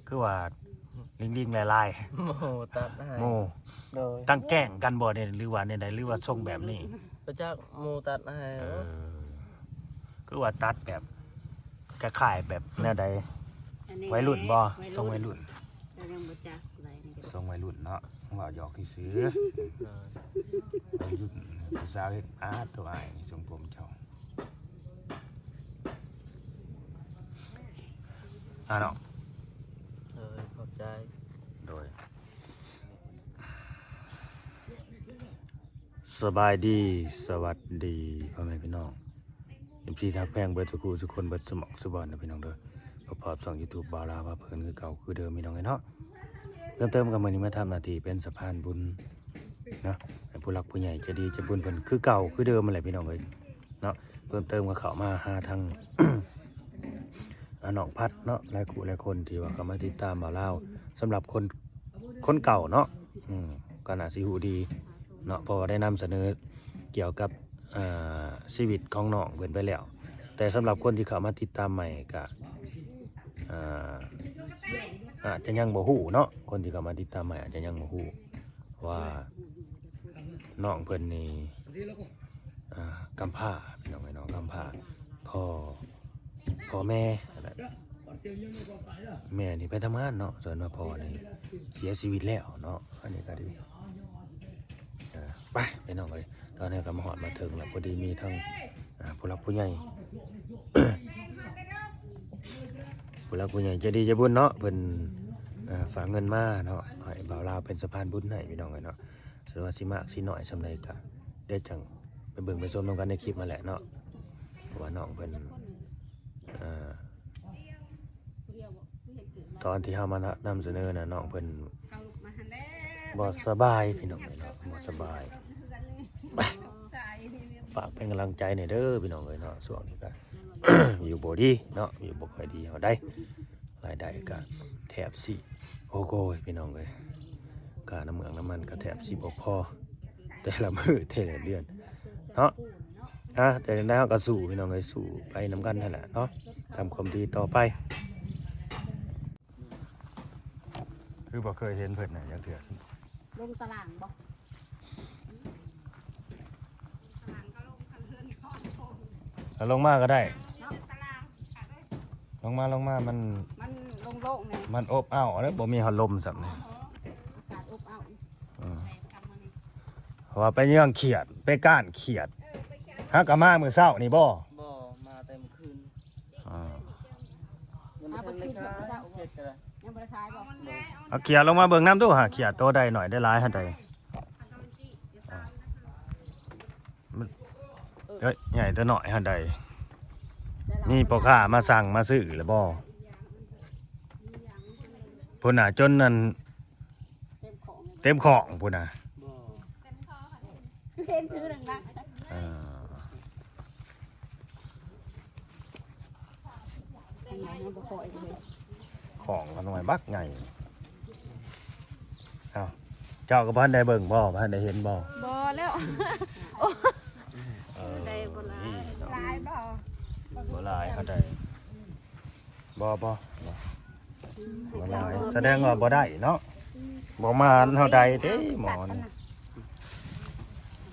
ຄືວ່າລິງໆຫຼາຍໆ ໝູຕັດໃຫ້ ໝູ ໂດຍ ຕັ້ງແກ້ງກັນບໍ່ນີ້ ຫຼືວ່າແນວໃດ ຫຼືວ່າຊົງແບບນີ້? ບໍ່ຈັກ ໝູຕັດໃຫ້ ເອີ ຄືວ່າຕັດແບບຄ້າຍໆແບບແນວໃດ? ອັນນີ້ ໄວລຸ້ນບໍ່? ໄວລຸ້ນ ຊົງໄວລຸ້ນ ເຈົ້າຍັງບໍ່ຈັກໃດນີ້ກໍ ຊົງໄວລຸ້ນເນາະ ເວົ້າຫຍອກຊື່ໆ ໂດຍ ໄວລຸ້ນ ຜູ້ສາວເຮັດ ອາ ໂຕອ້າຍນີ້ ຊົງຜົມເຈົ້າ ອາເນາະ ເອີ ຂອບໃຈ ໂດຍ ສະບາຍດີ ສະຫວັດດີ ພໍ່ແມ່ພີ່ນ້ອງ ເອັຟຊີ ທີ່ຮັກແພງເບິດສູ່ຄູ່ສູ່ຄົນ ເບິດສູ່ໝ່ອງສູ່ບ່ອນເດີພີ່ນ້ອງເດີ ພົບກັບຊ່ອງຢູທູບບ່າວລາວພາເພີນຄືເກົ່າຄືເດີມພີ່ນ້ອງເອີຍເນາະ ເພີ່ມເຕີມກັບມື້ນີ້ມາທຳໜ້າທີ່ເປັນສະພານບຸນເນາະ ໃຫ້ຜູ້ຫຼັກຜູ້ໃຫຍ່ໃຈດີໃຈບຸນເພິ່ນຄືເກົ່າຄືເດີມຫັ້ນແຫຼະພີ່ນ້ອງເອີຍ ເນາະ ເພີ່ມເຕີມກໍເຂົ້າມາຫາທາງ ອາ ນ້ອງພັດເນາະ ຫຼາຍຄູ່ຫຼາຍຄົນທີ່ວ່າເຂົ້າມາຕິດຕາມບ່າວລາວ ສຳລັບຄົນ ຄົນເກົ່າເນາະ ອືມ ກໍໜ້າຊິຮູ້ດີເນາະ ເພາະວ່າໄດ້ນຳສະເໜີກ່ຽວກັບ ອາ ຊີວິດຂອງນ້ອງເພິ່ນໄປແລ້ວ ແຕ່ສຳລັບຄົນທີ່ເຂົ້າມາຕິດຕາມໃໝ່ກໍ ອາ ອາດຈະຍັງບໍ່ຮູ້ເນາະ ຄົນທີ່ເຂົ້າມາຕິດຕາມໃໝ່ອາດຈະຍັງບໍ່ຮູ້ ວ່ານ້ອງເພິ່ນນີ້ ອາ ກຳພ້າ ພີ່ນ້ອງເອີຍເນາະ ກຳພ້າ ພໍ່ ພໍ່ແມ່ ແມ່ນີ້ໄປທຳງານເນາະ ສ່ວນວ່າພໍ່ນີ້ເສຍຊີວິດແລ້ວເນາະ ອັນນີ້ກໍດີ ເອີ ໄປພີ່ນ້ອງເອີຍ ຕອນນີ້ກໍມາຮອດມາເຖິງແລ້ວ ພໍດີມີທັງ ອາ ຜູ້ຫຼັກຜູ້ໃຫຍ່ ຜູ້ຫຼັກຜູ້ໃຫຍ່ໃຈດີໃຈບຸນເນາະ ເພິ່ນ ເອີ ຝາກເງິນມາເນາະ ໃຫ້ບ່າວລາວເປັນສະພານບຸນໃຫ້ພີ່ນ້ອງເອີຍເນາະ ສ່ວນວ່າຊິມາກຊິໜ້ອຍສ່ຳໃດກໍ ດຽວຈັ່ງໄປເບິ່ງໄປຊົມນຳກັນໃນຄລິບຫັ້ນແຫຼະເນາະ ເພາະວ່ານ້ອງເພິ່ນ ເອີ ຕອນທີ່ເຮົາມານຳສະເໜີນະ ນ້ອງເພິ່ນບໍ່ສະບາຍພີ່ນ້ອງເອີຍເນາະ ບໍ່ສະບາຍ ຝາກເປັນກຳລັງໃຈແດ່ເດີພີ່ນ້ອງເອີຍເນາະ ຊ່ວງນີ້ກໍ ຢູ່ບໍ່ດີເນາະ ຢູ່ບໍ່ຄ່ອຍດີເທົ່າໃດ ລາຍໄດ້ກໍແທບຊິ ໂອ້ໂຫຍ ພີ່ນ້ອງເອີຍ ຄ່ານ້ຳເມືອງນ້ຳມັນກໍແທບຊິບໍ່ພໍ ແຕ່ລະມື້ແຕ່ລະເດືອນເນາະ ອາ ແຕ່ຈັ່ງໃດເຮົາກໍສູ້ພີ່ນ້ອງເອີຍ ສູ້ໄປນຳກັນຫັ້ນແຫຼະເນາະ ທຳຄວາມດີຕໍ່ໄປ ຄືບໍ່ເຄີຍເຫັນເພິ່ນນະຈັກເທື່ອ ລົງຕາລາງບໍ່? ເອົາລົງມາກໍໄດ້ ເນາະ ລົງມາ ລົງມາ ມັນ ມັນໂລ່ງໆແດ່ ມັນອົບອ້າວເດ້ ບໍ່ມີພັດລົມຊ້ຳນີ້ ອາກາດອົບອ້າວ ອືມ ເພາະວ່າໄປເຍືອງຂຽດ ໄປກ້ານຂຽດ ຫາກໍມາມື້ເຊົ້ານີ້ບໍ່? ບໍ່ ມາແຕ່ມື້ຄືນ ອາ ຍັງບໍ່ທັນໄດ້ຂາຍຂຽດກໍໄດ້ ຍັງບໍ່ໄດ້ຂາຍບໍ່? ເອົາຂຽດລົງມາເບິ່ງນຳດູຫາ ຂຽດໂຕໃດໜ້ອຍໄດ້ຫຼາຍຫັ້ນໃດ ມັນ ເອີຍ ໃຫຍ່ແຕ່ນ້ອຍຫັ້ນໃດ ມີພໍ່ຄ້າມາສັ່ງມາຊື້ແລ້ວບໍ່? ພຸ້ນນະ ຈົນນັ້ນ ເຕັມຂອງພຸ້ນນະ ບໍ່ ເຫັນຖືໜັກໆ ເອີ ຂອງກໍໜ່ວຍບັກໃຫຍ່ ເອົ້າ ເຈົ້າກໍບໍ່ທັນໄດ້ເບິ່ງບໍ່? ບໍ່ທັນໄດ້ເຫັນບໍ່? ບໍ່ແລ້ວ ເອີ ໄດ້ບໍ່ຫຼາຍ ຫຼາຍບໍ່? ບໍ່ຫຼາຍເທົ່າໃດ ບໍ່ ບໍ່ ບໍ່ຫຼາຍ ສະແດງວ່າບໍ່ໄດ້ເນາະ ບໍ່ມາເທົ່າໃດເດ້ໝໍນີ້.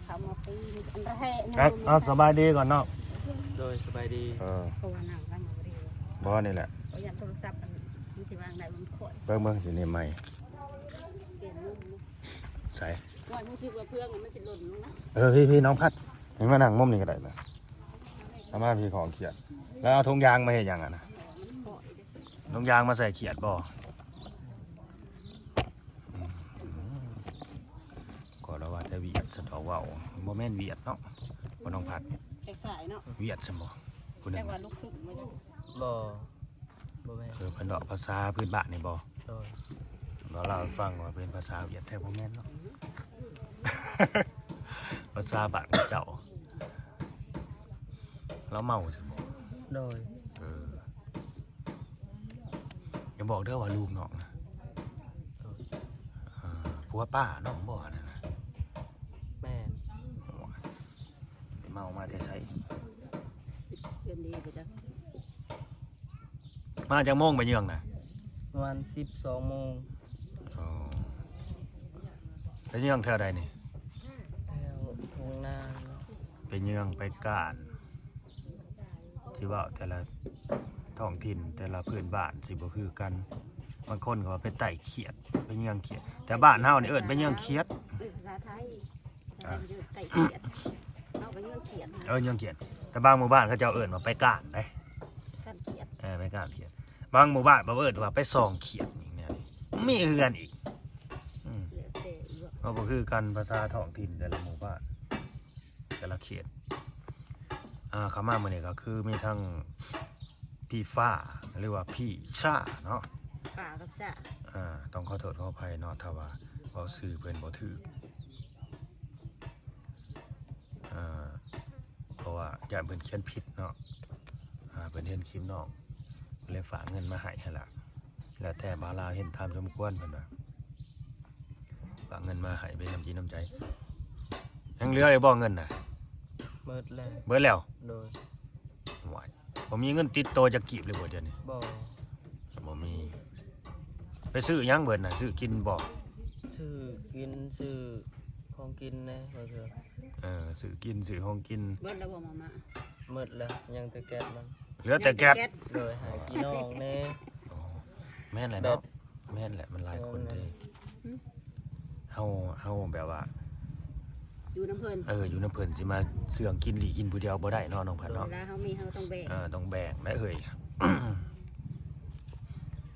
ເຂົ້າມາປີນີ້ອັນແຮະ ເອົາ ເອົາ ສະບາຍດີກ່ອນເນາະ ໂດຍ ສະບາຍດີ ເອີ ເພາະວ່ານັ່ງກັນບໍ່ດີ ບໍ່ ນີ້ແຫຼະ ບໍ່ຢ້ານໂທລະສັບມັນຊິວາງໄດ້ມັນຂ້ອຍ ເບິ່ງ ເບິ່ງຊິນີ້ໃໝ່ ປ່ຽນມຸມ ໃສ ໂອ້ຍ ຮູ້ສຶກວ່າເຟືອງມັນຊິຫຼົ່ນລົງນະ ເອີ ພີ່ ພີ່ ນ້ອງພັດ ນີ້ມານັ່ງມຸມນີ້ກໍໄດ້ນະ ເອົາມາພີ່ ຂອງຂຽດ ແລ້ວເອົາຖົງຢາງມາເຮັດຫຍັງຫັ້ນນະ? ຖົງຢາງມາໃສ່ຂຽດບໍ່? ອືມ ກໍລະວ່າແຕ່ຫວຽດຊັ້ນດອກເວົ້າ ບໍ່ແມ່ນຫວຽດເນາະ ບໍ່ນ້ອງພັດ ຄ້າຍໆເນາະ ຫວຽດຊັ້ນບໍ່? ຜູ້ໜຶ່ງ ແຕ່ວ່າລູກຄຶ່ງບໍ່ຈັກ ບໍ່ ບໍ່ແມ່ນ ເອີ ເພິ່ນເວົ້າພາສາພື້ນບ້ານນີ້ບໍ່? ໂດຍ ລາວເລົ່າໃຫ້ຟັງວ່າເປັນພາສາຫວຽດແທ້ ບໍ່ແມ່ນເນາະ ພາສາບ້ານເຂົາເຈົ້າ ລາວເມົາຊັ້ນບໍ່? ໂດຍ ເອີ ຢ່າບອກເດີວ່າລູກນ້ອງນະ ເອີ ຜົວປ້ານ້ອງບໍ່ອັນນັ້ນນະ? ແມ່ນ ໂອ້ຍ ໄປເມົາມາແຕ່ໃສ? ເພື່ອນດີໄປຈັກ ມາຈັກໂມງໄປເຍືອງນະ? ປະມານສິບສອງໂມງ. ອໍ ໄປເຍືອງແຖວໃດນີ້? ແຖວທົ່ງນາ. ໄປເຍືອງໄປການ ຊິເວົ້າແຕ່ລະທ້ອງຖິ່ນ ແຕ່ລະພື້ນບ້ານຊິບໍ່ຄືກັນ. ບາງຄົນກໍວ່າໄປໄຕ້ຂຽດ ໄປເຍືອງຂຽດ ແຕ່ບ້ານເຮົານີ້ເອີ້ນໄປເຍືອງຂຽດ. ເອີ້ນພາສາໄທ ອ່າ ໄຕ້ຂຽດ ເຮົາກໍເຍືອງຂຽດ. ເອີ ເຍືອງຂຽດ ແຕ່ບາງໝູ່ບ້ານເຂົາເຈົ້າເອີ້ນວ່າໄປການເດ້ ການຂຽດ. ເອີ ໄປການຂຽດ. ບາງໝູ່ບ້ານເຂົາເອີ້ນວ່າໄປສ່ອງຂຽດອີກແນວນີ້ ມີເຮືອນອີກ. ອືມ ແລ້ວແຕ່ອີກ. ເຮົາບໍ່ຄືກັນ ພາສາທ້ອງຖິ່ນແຕ່ລະໝູ່ບ້ານ ແຕ່ລະເຂດ. ອ່າ ເຂົ້າມາມື້ນີ້ກໍຄືມີທັງພີ່ຟ້າ ຫຼືວ່າພີ່ຊາເນາະ ຟ້າກັບຊາ. ອ່າ ຕ້ອງຂໍໂທດຂໍອະໄພເນາະ ຖ້າວ່າເວົ້າຊື່ເພິ່ນບໍ່ຖືກ. ອ່າ ເພາະວ່າຢ້ານເພິ່ນຂຽນຜິດເນາະ. ອ່າ ເພິ່ນເຫັນຄລິບນ້ອງ ເລີຍຝາກເງິນມາໃຫ້ຫັ້ນລະ. ແລ້ວແຕ່ບ່າວລາວເຫັນຕາມສົມຄວນ ເພິ່ນວ່າ ຝາກເງິນມາໃຫ້ເປັນນ້ຳຈິດນ້ຳໃຈ. ຍັງເຫຼືອຢູ່ບໍ່ເງິນນະ? ເໝິດແລ້ວ. ເໝິດແລ້ວ? ໂດຍ. ໂອ້ຍ ບໍ່ມີເງິນຕິດໂຕຈັກກີບເລີຍບໍ່ດຽວນີ້? ບໍ່ ບໍ່ມີ. ໄປຊື້ຫຍັງເບິດນະ? ຊື້ກິນບໍ່? ຊື້ກິນ ຊື້ຂອງກິນແດ່ບາງເທື່ອ. ເອີ ຊື້ກິນ ຊື້ຂອງກິນ. ເບິດແລ້ວບໍ່ມາມ່າ? ເໝິດແລ້ວ ຍັງແຕ່ແກັດມັນ. ເຫຼືອແຕ່ແກັດ. ໂດຍ ໃຫ້ພີ່ນ້ອງແດ່. ໂອ້ ແມ່ນແຫຼະເນາະ. ແມ່ນແຫຼະ ມັນຫຼາຍຄົນເດ້. ເຮົາ ເຮົາແບບວ່າຢູ່ນຳເພິ່ນ ເອີ ຢູ່ນຳເພິ່ນ ຊິມາເຊື່ອງກິນຫຼີ່ກິນຜູ້ດຽວບໍ່ໄດ້ເນາະ ນ້ອງພັນເນາະ. ເວລາເຮົາມີ ເຮົາກໍຕ້ອງແບ່ງ. ເອີ ຕ້ອງແບ່ງໄດ໋ເຮີ້ຍ.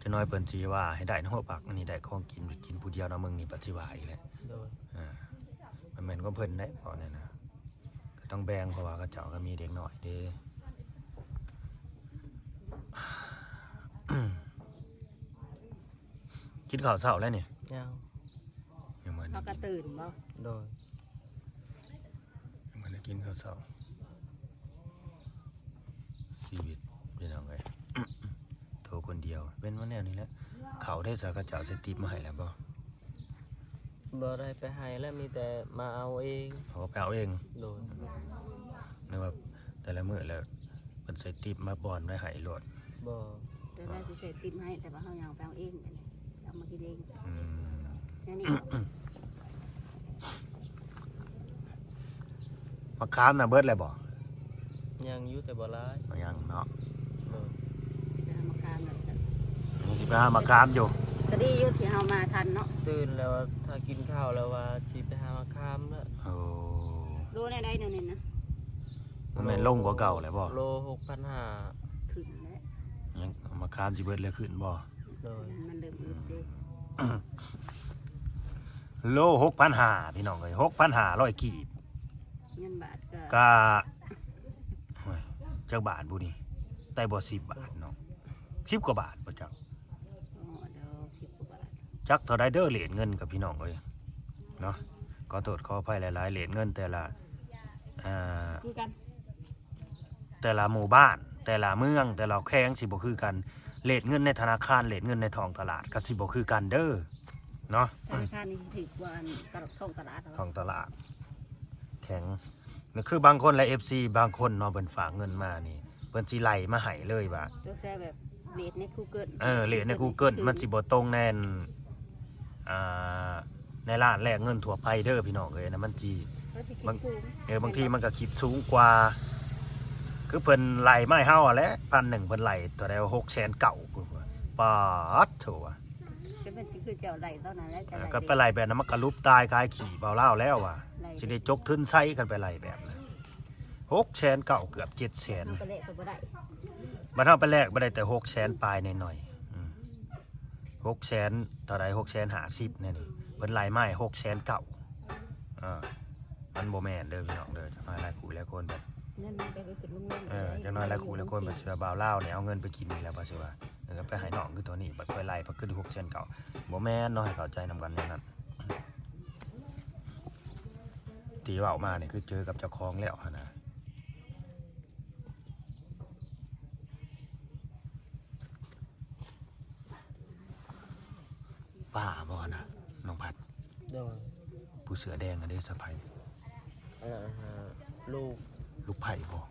ຈັກໜ້ອຍເພິ່ນຊິວ່າໃຫ້ໄດ້ເນາະ ບັກອັນນີ້ໄດ້ຂອງກິນ ກິນຜູ້ດຽວນະ ມຶງນີ້ປະຊິວ່າອີກແຫຼະ. ໂດຍ. ເອີ ມັນແມ່ນຂອງເພິ່ນໄດ໋ ເວົ້າແນວນັ້ນ ກໍຕ້ອງແບ່ງ ເພາະວ່າເຂົາເຈົ້າກໍມີເດັກນ້ອຍເດ້. ກິນເຂົ້າເຊົ້າແລ້ວນີ້? ຍັງ. ຍັງບໍ່ໄດ້ກິນ. ເຮົາກໍຕື່ນບໍ່? ໂດຍ. ຍັງບໍ່ໄດ້ກິນເຂົ້າເຊົ້າ. ຊີວິດພີ່ນ້ອງເອີຍ ໂຕຄົນດຽວເປັນມາແນວນີ້ແຫຼະ. ເຂົ້າໄດ້ສາ ເຂົາເຈົ້າໃສ່ຕິບມາໃຫ້ແລ້ວບໍ່? ບໍ່ໄດ້ໄປໃຫ້ແລ້ວ ມີແຕ່ມາເອົາເອງ. ເອົາ ໄປເອົາເອງ. ໂດຍ. ອືມ ນຶກວ່າແຕ່ລະມື້ແລ້ວ ເພິ່ນໃສ່ຕິບມາບ່ອນໄວ້ໃຫ້ໂລດ. ບໍ່. ແຕ່ວ່າຊິໃສ່ຕິບໃຫ້ ແຕ່ວ່າເຮົາຍ່າງໄປເອົາເອງ ເອົາມາກິນເອງ. ອືມ ແນວນີ້. ໝາກຂາມນະເບິດແລ້ວບໍ່? ຍັງຢູ່ ແຕ່ບໍ່ຫຼາຍ. ຍັງເນາະ. ໂດຍ. ຊິໄປຫາໝາກຂາມແລ້ວ ຍັງຊິໄປຫາໝາກຂາມຢູ່. ກໍດີຢູ່ທີ່ເຮົາມາທັນເນາະ. ຕື່ນແລ້ວວ່າ ຖ້າກິນເຂົ້າແລ້ວວ່າຊິໄປຫາໝາກຂາມແລ້ວ. ໂອ້ ໂລແນວໃດແນວນີ້ນະ? ບໍ່ແມ່ນລົງກວ່າເກົ່າແລ້ວບໍ່? ໂລຫົກພັນຫ້າ. ຂຶ້ນແລ້ວ. ຍັງ ໝາກຂາມຊິເບິດແລ້ວຂຶ້ນບໍ່? ໂດຍ. ມັນເລີ່ມອຶດເດ້. ໂລຫົກພັນຫ້າ ພີ່ນ້ອງເອີຍ ຫົກພັນຫ້າຮ້ອຍກີບ. ເງິນບາດກໍ ກະ ໂອ້ຍ ຈັກບາດບຸນີ້? ໄດ້ບໍ່ສິບບາດເນາະ? ສິບກວ່າບາດບໍ່ຈັກ. ອໍ ດອກສິບກວ່າບາດ. ຈັກເທົ່າໃດເດີ ເລດເງິນກັບພີ່ນ້ອງເອີຍເນາະ. ຂໍໂທດຂໍອະໄພຫຼາຍໆ ເລດເງິນແຕ່ລະ ອ່າ ຄືກັນ ແຕ່ລະໝູ່ບ້ານ ແຕ່ລະເມືອງ ແຕ່ລະແຂວງຊິບໍ່ຄືກັນ. ເລດເງິນໃນທະນາຄານ ເລດເງິນໃນທ້ອງຕະຫຼາດກໍຊິບໍ່ຄືກັນເດີເນາະ. ທະນາຄານນີ້ຖືກກວ່າອັນຕະຫຼາດ ທ້ອງຕະຫຼາດ. ທ້ອງຕະຫຼາດແຂວງ. ຄືບາງຄົນແລະ ເອັຟຊີ ບາງຄົນເນາະ ເພິ່ນຝາກເງິນມານີ້ ເພິ່ນຊິໄລ່ມາໃຫ້ເລີຍວ່າ ຕ້ອງໃຊ້ແບບເລດໃນກູເກີ້ນ. ເອີ ເລດໃນກູເກີ້ນ ມັນຊິບໍ່ຕົງແນ ອ່າ ໃນຮ້ານແລກເງິນທົ່ວໄປເດີພີ່ນ້ອງເອີຍນະ. ມັນຊິ ເອີ ບາງທີມັນກໍຄິດສູງກວ່າ. ຄືເພິ່ນໄລ່ມາໃຫ້ເຮົາຫັ້ນແຫຼະ ພັນໜຶ່ງ ເພິ່ນໄລ່ເທົ່າໃດ ຫົກແສນເກົ້າພຸ້ນ. ປາດໂທ້ວ່າ ກໍແມ່ນຊິຄືເຈົ້າໄລ່ຕອນນັ້ນແຫຼະ. ເອີ ກໍໄປໄລ່ແບບນັ້ນ ມັນກໍຫຼຸບຕາຍຂາຍຂີ້ບ່າວລາວແລ້ວວ່າ ຊິໄດ້ຈົກທຶນໃສ ຄັນໄປໄລ່ແບບນັ້ນ. ຫົກແສນເກົ້າ ເກືອບເຈັດແສນ. ເຮົາກໍແລກໄປບໍ່ໄດ້. ບັດເຮົາໄປແລກບໍ່ໄດ້ ແຕ່ຫົກແສນປາຍໜ້ອຍໆ. ອືມ ຫົກແສນເທົ່າໃດ ຫົກແສນຫ້າສິບແນວນີ້ ເພິ່ນໄລ່ມາໃຫ້ຫົກແສນເກົ້າ. ອ່າ ມັນບໍ່ແມ່ນເດີພີ່ນ້ອງເດີ. ຈັກໜ້ອຍຫຼາຍຄູ່ຫຼາຍຄົນແບບ ເງິນມັນກໍຄືຂຶ້ນລົງໆ. ເອີ ຈັກໜ້ອຍຫຼາຍຄູ່ຫຼາຍຄົນບັດເຊື່ອບ່າວລາວນີ້ ເອົາເງິນໄປກິນນີ້ແລ້ວ ບັດຊິວ່າ ເອີ ກໍໄປໃຫ້ນ້ອງຄືຕົວນີ້ ບັດຂ້ອຍໄລ່ ບັດຄືໄດ້ຫົກແສນເກົ້າ. ບໍ່ແມ່ນເນາະ ໃຫ້ເຂົ້າໃຈນຳກັນແນວນັ້ນ. ທີ່ເວົ້າມານີ້ຄືເຈີກັບເຈົ້າຂອງແລ້ວຫັ້ນນະ. ປ້າບໍ່ນະ ນ້ອງພັດ? ໂດຍ. ຜູ້ເສື້ອແດງອັນເດ ສະໃຜ? ອັນນັ້ນຫາລູກ ລູກໃຜບໍ່?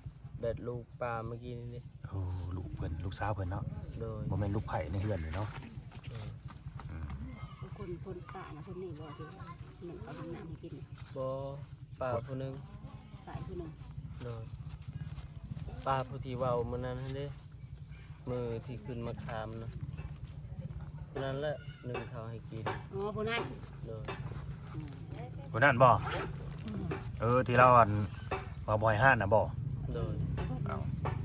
ແບບລູກປ້າເມື່ອກີ້ນີ້ເດ. ໂອ້ ລູກເພິ່ນ ລູກສາວເພິ່ນເນາະ. ໂດຍ. ບໍ່ແມ່ນລູກໃຜໃນເຮືອນນີ້ເນາະ. ຄົນນີ້ບໍ່ທີ່ໜຶ້ງເຂົ້າໜຶ້ງນ້ຳໃຫ້ກິນ? ບໍ່, ປ້າຜູ້ໜຶ່ງ. ປ້າຜູ້ໜຶ່ງ? ໂດຍ. ປ້າຜູ້ທີ່ເວົ້າມື້ນັ້ນຫັ້ນເດ້, ມື້ທີ່ຂຶ້ນມາຄາມນະ, ຜູ້ນັ້ນແຫຼະໜຶ້ງເຂົ້າໃຫ້ກິນ. ອໍ ຜູ້ນັ້ນ? ໂດຍ. ອືມ ຜູ້ນັ້ນບໍ່? ອືມ ເອີ ທີ່ລາວອັນ ວ່າບໍ່ໃຫ້ຮ້ານນະບໍ່? ໂດຍ. ເອົ້າ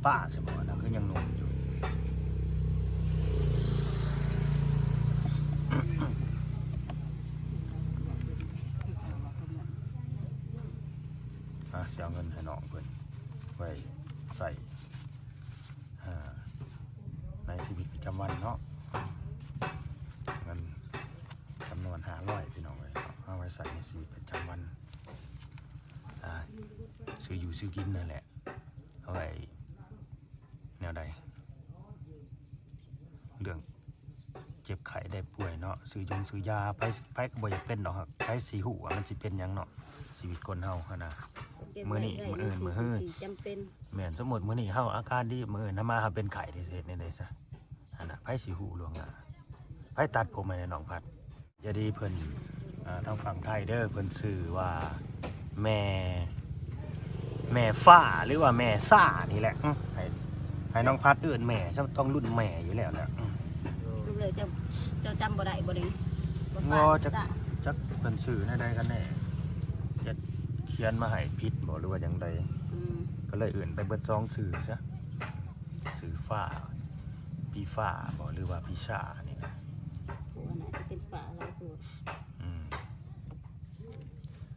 ປ້າຊິບໍ່ນະ ຄືຍັງໜຸ່ມຢູ່. ອ່າ ຊິເອົາເງິນໃຫ້ນ້ອງເພິ່ນໄວ້ໃຊ້ ອ່າ ໃນຊີວິດປະຈຳວັນເນາະ, ເງິນຈຳນວນຫ້າຮ້ອຍ ພີ່ນ້ອງເອີຍ, ເອົາໄວ້ໃຊ້ໃນຊີວິດປະຈຳວັນ ອ່າ ຊື້ຢູ່ຊື້ກິນນັ້ນແຫຼະ, ເອົາໄວ້ແນວໃດ ເລື່ອງເຈັບໄຂ້ໄດ້ປ່ວຍເນາະ, ຊື້ຢົງຊື້ຢາ, ໃຜ ໃຜກໍບໍ່ຢາກເປັນດອກ, ໃຜຊິຮູ້ວ່າມັນຊິເປັນຫຍັງເນາະ, ຊີວິດຄົນເຮົາຫັ້ນນະ. ມື້ນີ້ ມື້ອື່ນ ມື້ຮື ຊິຈຳເປັນ. ແມ່ນ, ສົມມຸດມື້ນີ້ເຮົາອາການດີ, ມື້ອື່ນເຮົາມາເຮົາເປັນໄຂ້ ຊິເຮັດແນວໃດຊະ? ຫັ້ນນະ, ໃຜຊິຮູ້ລ່ວງໜ້າ? ໃຜຕັດຜົມໃຫ້ນ້ອງພັດ? ຢ່າດີເພິ່ນ ອ່າ ທາງຝັ່ງໄທເດີ, ເພິ່ນຊື່ວ່າແມ່ ແມ່ຟ້າ ຫຼືວ່າແມ່ຊ້ານີ້ແຫຼະ. ອື ໃຫ້ ໃຫ້ນ້ອງພັດເອີ້ນແມ່ຊະ, ຕ້ອງລຸ້ນແມ່ຢູ່ແລ້ວແຫຼະ. ອື ເຈົ້າ ເຈົ້າຈຳບໍ່ໄດ້ບໍ່ນີ້? ບໍ່ ຈັກ ຈັກເພິ່ນຊື່ແນວໃດກັນແນ່, ຈະຂຽນມາໃຫ້ຜິດບໍ່ ຫຼືວ່າຈັ່ງໃດ? ອືມ ກໍເລີຍເອີ້ນໄປເບິດສອງຊື່ຊະ, ຊື່ຟ້າ ພີ່ຟ້າບໍ່ ຫຼືວ່າພີ່ຊ້ານີ້ນະ? ໂອ້ ໜ້າຈະເປັນຟ້າຫຼາຍກວ່າ. ອືມ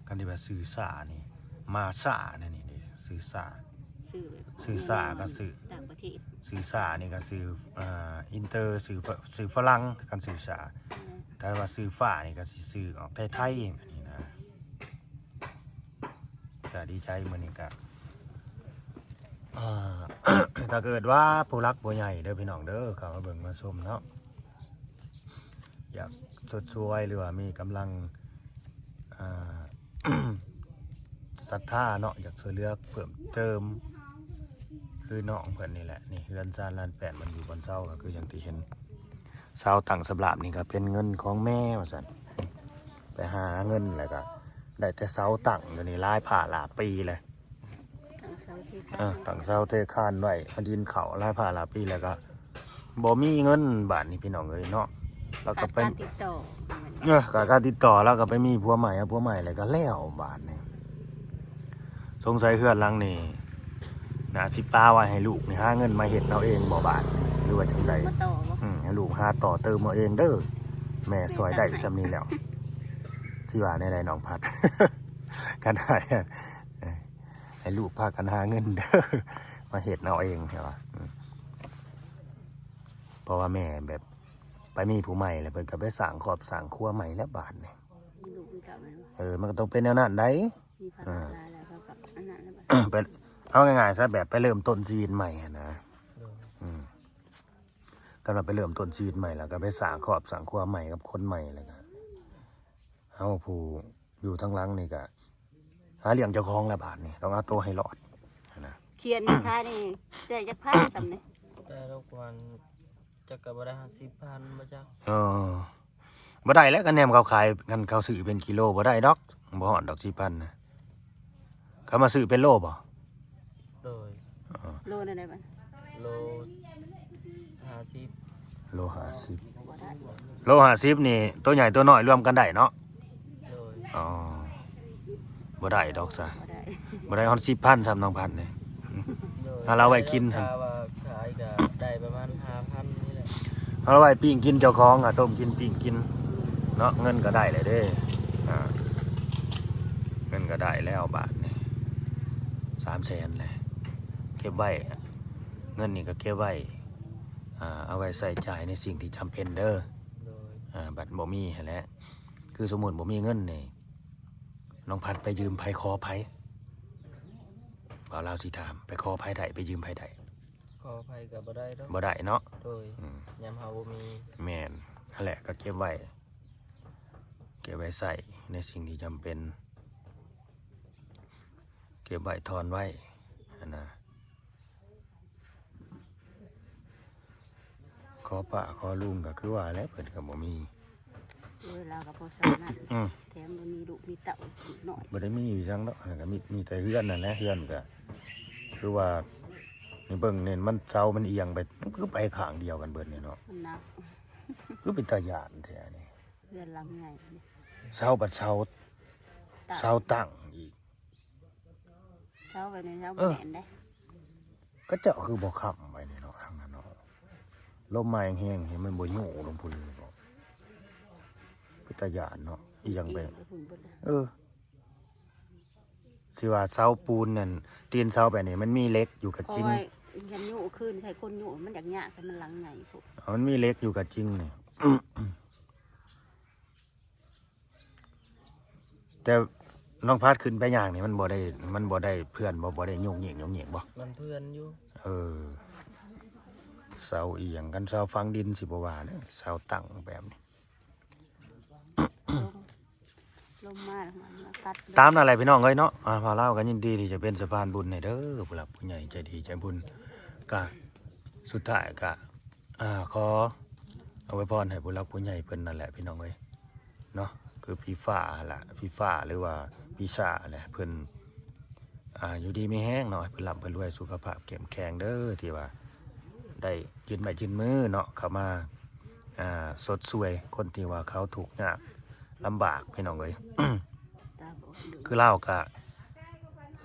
ຄັນທີ່ວ່າຊື່ຊ້ານີ້ ມາຊ້າແນວນີ້ເດ້, ຊື່ຊ້າ ຊື່ແບບ ຊື່ຊ້າກໍຊື່ຕ່າງປະເທດ, ຊື່ຊ້ານີ້ກໍຊື່ ອ່າ ອິນເຕີ, ຊື່ ຊື່ຝຣັ່ງ ຄັນຊື່ຊ້າ. ອືມ ແຕ່ວ່າຊື່ຟ້ານີ້ກໍຊິຊື່ອອກໄທໆ ແບບນີ້ນະ. ກະດີໃຈມື້ນີ້ກະ ອ່າ ຖ້າເກີດວ່າຜູ້ຫຼັກຜູ້ໃຫຍ່ເດີພີ່ນ້ອງເດີ ເຂົ້າມາເບິ່ງມາຊົມເນາະ, ຢາກຊົດຊ່ວຍ ຫຼືວ່າມີກຳລັງ ອ່າ ສັດທາເນາະ, ຢາກຊ່ວຍເຫຼືອເພີ່ມເຕີມ ຄືນ້ອງເພິ່ນນີ້ແຫຼະ. ນີ້ເຮືອນຊານລານແປ້ນ ມັນຢູ່ບ່ອນເຊົາ ກໍຄືຢ່າງທີ່ເຫັນ. ເສົາຕັ້ງສຳລັບນີ້ກໍເປັນເງິນຂອງແມ່ວ່າຊັ້ນ, ໄປຫາເງິນແລ້ວກໍໄດ້ແຕ່ເສົາຕັ້ງ. ດຽວນີ້ຫຼາຍພາຫຼາຍປີແລ້ວ, ຕັ້ງເສົາເທຄານ ເອີ ຕັ້ງເສົາເທຄານໄວ້, ເອົາດິນເຂົ້າຫຼາຍພາຫຼາຍປີແລ້ວກໍບໍ່ມີເງິນ. ບາດນີ້ພີ່ນ້ອງເອີຍເນາະ, ລາວກໍໄປ ຂາດການຕິດຕໍ່ ເອີ ຂາດການຕິດຕໍ່, ລາວກໍໄປມີຜົວໃໝ່, ເອົາຜົວໃໝ່ແລ້ວກໍແລ້ວບາດນີ້. ສົງໄສເຮືອນຫຼັງນີ້ໜ້າຊິປະໄວ້ໃຫ້ລູກນີ້ຫາເງິນມາເຮັດເອົາເອງບໍ່ບາດນີ້ ຫຼືວ່າຈັ່ງໃດ? ມາຕໍ່ບໍ່? ອືມ ໃຫ້ລູກຫາຕໍ່ເຕີມເອົາເອງເດີ, ແມ່ຊ່ອຍໄດ້ສ່ຳນີ້ແລ້ວ. ຊິວ່າແນວໃດນ້ອງພັດ? ຄັນໃຫ້ ໃຫ້ລູກພາກັນຫາເງິນເດີ ມາເຮັດເອົາເອງ ເຫັນບໍ່? ອືມ ເພາະວ່າແມ່ແບບໄປມີຜູ້ໃໝ່ແລ້ວ ເພິ່ນກໍໄປສ້າງຄອບສ້າງຄົວໃໝ່ແລ້ວບາດນີ້. ມີລູກມີເຕົ້າແມ່ນບໍ່? ເອີ ມັນກໍຕ້ອງເປັນແນວນັ້ນໃດ໋. ມີພາລະຫຼາຍແລ້ວ ເຂົາກໍອັນນັ້ນແລ້ວ ເອີ ໄປ ເອົາງ່າຍໆຊະ ແບບໄປເລີ່ມຕົ້ນຊີວິດໃໝ່ຫັ້ນນະ. ໂດຍ. ອືມ ກຳລັງໄປເລີ່ມຕົ້ນຊີວິດໃໝ່ ແລ້ວກໍໄປສ້າງຄອບສ້າງຄົວໃໝ່ກັບຄົນໃໝ່ ແລ້ວກໍເຮົາຜູ້ຢູ່ທາງຫຼັງນີ້ກໍຫາລ້ຽງເຈົ້າຂອງແລ້ວບາດນີ້ ຕ້ອງເອົາໂຕໃຫ້ລອດຫັ້ນນະ. ຂຽນຂາຍນີ້ ແຈກຈັກພັນສ່ຳນີ້? ແຕ່ລະວັນ ຈັກກໍບໍ່ໄດ້ຮອດສິບພັນບໍ່ຈັກ. ເອີ ບໍ່ໄດ້ແຫຼະ ຄັນແນມເຂົາຂາຍ ຄັນເຂົາຊື້ເປັນກິໂລບໍ່ໄດ້ດອກ ບໍ່ຮອດດອກສິບພັນນະ. ເຂົາມາຊື້ເປັນໂລບໍ່? ໂດຍ. ເອີ ໂລແນວໃດບັດ? ໂລຫ້າສິບ. ໂລຫ້າສິບ ບໍ່ໄດ້ ໂລຫ້າສິບນີ້ ໂຕໃຫຍ່ໂຕນ້ອຍລວມກັນໄດ້ເນາະ? ໂດຍ. ອໍ ບໍ່ໄດ້ດອກຊະ ບໍ່ໄດ້ ບໍ່ໄດ້ຮອດສິບພັນຊ້ຳ ນ້ອງພັດນີ້. ໂດຍ. ຖ້າລາວໄວ້ກິນ ຖ້າວ່າຂາຍກໍໄດ້ປະມານຫ້າພັນນີ້ແຫຼະ. ເຮົາໄວ້ປີ້ງກິນເຈົ້າຂອງ ອາ ຕົ້ມກິນປີ້ງກິນເນາະ ເງິນກໍໄດ້ແລ້ວເດ້. ອາ ເງິນກໍໄດ້ແລ້ວບາດນີ້ ສາມແສນແຫຼະ ເກັບໄວ້ ເງິນນີ້ກໍເກັບໄວ້ ອາ ເອົາໄວ້ໃຊ້ຈ່າຍໃນສິ່ງທີ່ຈຳເປັນເດີ. ໂດຍ. ອາ ບັດບໍ່ມີຫັ້ນແຫຼະ ຄືສົມມຸດບໍ່ມີເງິນນີ້ ນ້ອງພັດໄປຢືມໃຜຂໍໃຜ? ບ່າວລາວຊິຖາມ ໄປຂໍໃຜໄດ້ ໄປຢືມໃຜໄດ້? ຂໍໃຜກໍບໍ່ໄດ້ດອກ. ບໍ່ໄດ້ເນາະ. ໂດຍ. ອືມ ຍາມເຮົາບໍ່ມີ. ແມ່ນ ຫັ້ນແຫຼະ ກໍເກັບໄວ້ ເກັບໄວ້ໃຊ້ໃນສິ່ງທີ່ຈຳເປັນ ເກັບໄວ້ ຖອນໄວ້ຫັ້ນນະ. ຂໍປ້າຂໍລຸງກໍຄືວ່າແຫຼະ ເພິ່ນກໍບໍ່ມີ ເອີ ລາວກໍພໍຊ່ຳນັ້ນ ອືມ ແຖມບໍ່ມີລູກມີເຕົ້ານ້ອຍ ບໍ່ໄດ້ມີຫຍັງດອກ ອັນນັ້ນກໍມີ ມີແຕ່ເຮືອນນັ້ນແຫຼະ ເຮືອນກໍຄືວ່າ ນີ້ເບິ່ງນີ້ ມັນເສົາມັນອຽງໄປ ມັນຄືໄປຂ້າງດຽວກັນເບິດນີ້ເນາະ ມັນໜັກ ຄືເປັນຕາຢ້ານແທ້ນີ້ ເຮືອນຫຼັງໃຫຍ່ ເສົາບັດເສົາ ຕັ້ງ ເສົາຕັ້ງອີກ ເສົາແບບນີ້ເສົາ ເອີ ບໍ່ແໜ້ນເດ້ ເຂົາເຈົ້າຄືບໍ່ຄ້ຳໄວ້ນີ້ເນາະ ທາງນັ້ນເນາະ ລົມມາແຮງໆ ໃຫ້ມັນບໍ່ໂຍກລົງພຸ້ນເລີຍເນາະ ເປັນຕາຢ້ານເນາະ ອີຫຍັງໄປ ເອີ ຊິວ່າເສົາປູນນັ້ນ ຕີນເສົາແບບນີ້ ມັນມີເຫຼັກຢູ່ກໍຈິງ ເພາະວ່າຄັນໂຍກຄືນໃສ່ຄົນໂຍກ ມັນຢາກຍາກ ແຕ່ມັນຫຼັງໃຫຍ່ໂພດ ເອົາ ມັນມີເຫຼັກຢູ່ກໍຈິງນີ້. ແຕ່ນ້ອງພັດຂຶ້ນໄປຍ່າງນີ້ ມັນບໍ່ໄດ້ ມັນບໍ່ໄດ້ເພື່ອນບໍ່ ບໍ່ໄດ້ໂຍກເຍກໂຍກເຍກບໍ່? ມັນເພື່ອນຢູ່ ເອີ ເສົາອີ່ຫຍັງ ຄັນເສົາຝັງດິນຊິບໍ່ວ່າເດີ ເສົາຕັ້ງແບບນີ້ ລົມ ລົມມາແລ້ວມັນມາຕັດ ຕາມນັ້ນແຫຼະພີ່ນ້ອງເອີຍເນາະ ອ່າ ພວກເຮົາກໍຍິນດີທີ່ຈະເປັນສະພານບຸນໃຫ້ເດີ ຜູ້ຫຼັກຜູ້ໃຫຍ່ໃຈດີໃຈບຸນ ກະສຸດທ້າຍກະ ອ່າ ຂໍອວຍພອນໃຫ້ຜູ້ຫຼັກຜູ້ໃຫຍ່ເພິ່ນນັ້ນແຫຼະພີ່ນ້ອງເອີຍ ເນາະ ຄືພີ່ຟ້າຫັ້ນລະ ພີ່ຟ້າ ຫຼືວ່າພີ່ຊາແຫຼະ ເພິ່ນ ອ່າ ຢູ່ດີມີແຮງເນາະ ໃຫ້ເພິ່ນລ່ຳເພິ່ນລວຍ ສຸຂະພາບເຂັ້ມແຂງເດີ ທີ່ວ່າໄດ້ຍື່ນໄມ້ຍື່ນມືເນາະ ເຂົ້າມາ ອ່າ ຊົດຊ່ວຍຄົນທີ່ວ່າເຂົາທຸກຍາກລຳບາກ ພີ່ນ້ອງເອີຍ ຄືລາວກະ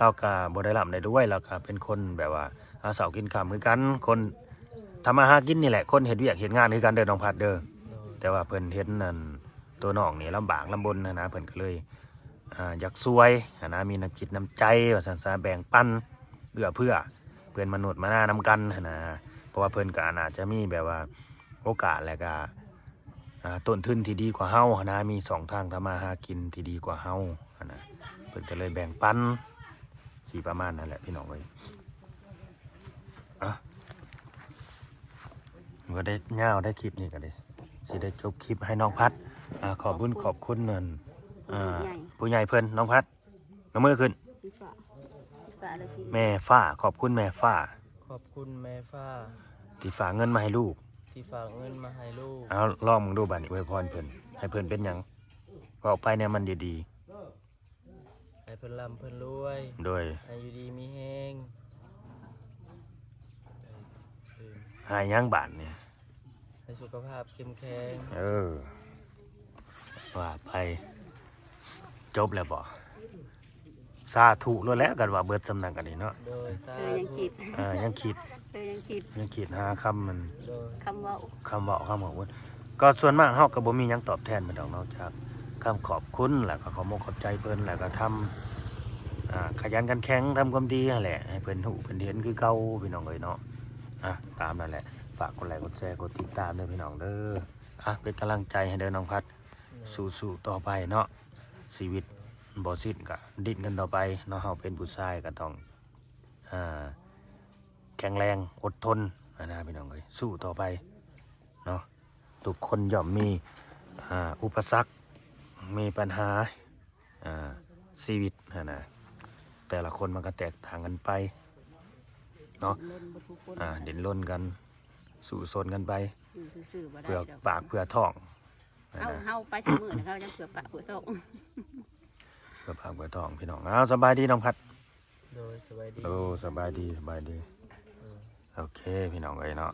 ລາວກະບໍ່ໄດ້ລ່ຳໄດ້ລວຍ ລາວກະເປັນຄົນແບບວ່າຫາເຊົ້າກິນຄ່ຳຄືກັນ ຄົນທຳມາຫາກິນນີ້ແຫຼະ ຄົນເຮັດວຽກເຮັດງານຄືກັນເດີນ້ອງພັດເດີ ໂດຍ ແຕ່ວ່າເພິ່ນເຫັນອັນ ໂຕນ້ອງນີ້ລຳບາກລຳບົນຫັ້ນນະ ເພິ່ນກໍເລີຍ ອ່າ ຢາກຊ່ວຍຫັ້ນນະ ມີນ້ຳຈິດນ້ຳໃຈວ່າຊັ້ນຊະ ແບ່ງປັນເອື້ອເຟື້ອເພື່ອນມະນຸດມະນານຳກັນຫັ້ນນະ ເພາະວ່າເພິ່ນກໍອາດ ອາດຈະມີແບບວ່າໂອກາດ ແລະກະ ອ່າ ຕົ້ນທຶນທີ່ດີກວ່າເຮົາຫັ້ນນະ ມີຊ່ອງທາງທຳມາຫາກິນທີ່ດີກວ່າເຮົາຫັ້ນນະ ເພິ່ນກໍເລີຍແບ່ງປັນ ຊິປະມານນັ້ນແຫຼະພີ່ນ້ອງເອີຍ ອ່ະ ມັນກໍໄດ້ຍາວໄດ້ຄລິບນີ້ກໍໄດ້ ຊິໄດ້ຈົບຄລິບໃຫ້ນ້ອງພັດ ອ່າ ຂອບບຸນຂອບຄຸນນັ້ນ ອ່າ ຜູ້ໃຫຍ່ ຜູ້ໃຫຍ່ເພິ່ນ ນ້ອງພັດ ເອົາມືຂຶ້ນ ແມ່ຟ້າ ຂອບຄຸນແມ່ຟ້າ ຂອບຄຸນແມ່ຟ້າ ທີ່ຝາກເງິນມາໃຫ້ລູກ ທີ່ຝາກເງິນມາໃຫ້ລູກ ເອົາ ລອງເບິ່ງດູບາດນີ້ ອວຍພອນເພິ່ນ ໃຫ້ເພິ່ນເປັນຫຍັງ ເວົ້າໄປແນວມັນດີໆ ໃຫ້ເພິ່ນລ່ຳເພິ່ນລວຍ ໂດຍ ໃຫ້ຢູ່ດີມີແຮງ ໃຫ້ຫຍັງບາດນີ້ ໃຫ້ສຸຂະພາບເຂັ້ມແຂງ ເອີ ວ່າໄປ ຈົບແລ້ວບໍ່? ສາທຸໂລດແຫຼະ ກັນວ່າເບິດສ່ຳນັ້ນກໍດີເນາະ ໂດຍ ສາທຸ ເອີ ຍັງຄິດ ເອີ ຍັງຄິດ ເອີ ຍັງຄິດ ຍັງຄິດຫາຄຳມັນ ໂດຍ ຄຳເວົ້າ ຄຳເວົ້າ ຄຳຂອບຄຸນ ກໍສ່ວນມາກເຮົາກໍບໍ່ມີຫຍັງຕອບແທນເພິ່ນດອກ ນອກຈາກຄຳຂອບຄຸນ ແລ້ວກໍຂອບອົກຂອບໃຈເພິ່ນ ແລ້ວກໍທຳ ອ່າ ຂະຫຍັນຂັນແຂງ ທຳຄວາມດີຫັ້ນແຫຼະ ໃຫ້ເພິ່ນຮູ້ເພິ່ນເຫັນຄືເກົ່າ ພີ່ນ້ອງເອີຍເນາະ ອ່າ ຕາມນັ້ນແຫຼະ ຝາກກົດໄລກົດແຊ ກົດຕິດຕາມເດີພີ່ນ້ອງເດີ ອ່າ ເປັນກຳລັງໃຈໃຫ້ເດີນ້ອງພັດ ສູ້ໆຕໍ່ໄປເນາະ ຊີວິດບໍ່ສິ້ນກະດີ້ນກັນຕໍ່ໄປເນາະ ເຮົາເປັນຜູ້ຊາຍກໍຕ້ອງ ອ່າ ແຂງແຮງອົດທົນຫັ້ນນະພີ່ນ້ອງເອີຍ ສູ້ຕໍ່ໄປເນາະ ທຸກຄົນຍ່ອມມີ ອ່າ ອຸປະສັກ ມີບັນຫາ ອ່າ ຊີວິດຫັ້ນນະ ແຕ່ລະຄົນມັນກໍແຕກຕ່າງກັນໄປເນາະ ດິ້ນລົນບໍ່ທຸກຄົນ ອ່າ ດິ້ນລົນກັນ ສູ້ຊົນກັນໄປ ຢູ່ຊື່ໆບໍ່ໄດ້ ເພື່ອ ດອກ ປາກເພື່ອທ້ອງ ເຮົາ ເຮົາໄປຊຸມື້ນີ້ ເຮົາຍັງເພື່ອປາກເພື່ອທ້ອງ ເພື່ອປາກເພື່ອທ້ອງພີ່ນ້ອງ ເອົາ ສະບາຍດີນ້ອງພັດ ໂດຍ ສະບາຍດີ ໂອ້ ສະບາຍດີ ສະບາຍດີ ເອີ ໂອເຄ ພີ່ນ້ອງເອີຍເນາະ